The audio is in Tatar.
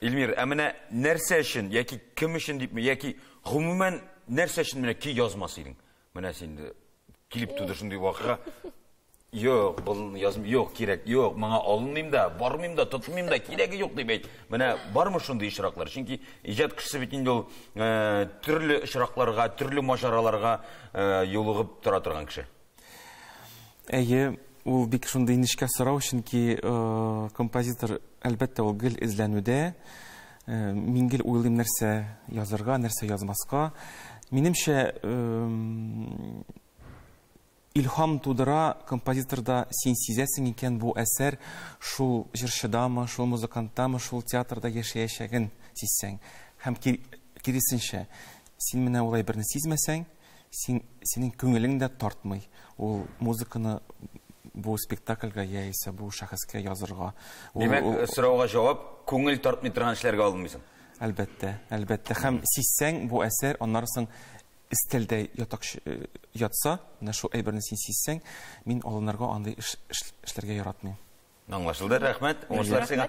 Илмир, ә менә нәрсә өчен яки кем өчен дипме, яки гомумән нәрсә өчен менә көй язмас идең? Менә син килеп туды шундый вакыйга. Юк, был язм, юк, кирәк, юк, моңа алынмыйм да, бармыйм да, тотмыйм да, кирәге юк дип әйт. Менә бармы шундый очраклар? Чөнки иҗат кешесе бит инде ул э, төрле очракларга, төрле маҗараларга э, юлыгып тора торган кеше. Әйе, ул бик шундый нечкә сорау, чөнки э, композитор, әлбәттә, ул гел эзләнүдә. Э, мин гел уйлыйм нәрсә язырга, нәрсә язмаска. Минемчә, э, илһам тудыра композиторда, син сизәсең икән, бу әсәр шул җырчыдамы, шул музыканттамы, шул театрда яшәячәген сизсәң. Һәм киресенчә, син менә ул әйберне сизмәсәң, син, синең күңелең дә тартмый ул музыканы бу спектакльгә яисә бу шәхескә язырга. Димәк, сорауга җавап, күңел тартмый торган эшләргә алынмыйсың. Әлбәттә, әлбәттә. Һәм сизсәң, бу әсәр аннары соң өстәлдә ятак ятса, менә шул әйберне син сизсәң, мин алынырга андый эш эшләргә яратмыйм. Аңлашылды, рәхмәт. Уңышлар сиңа.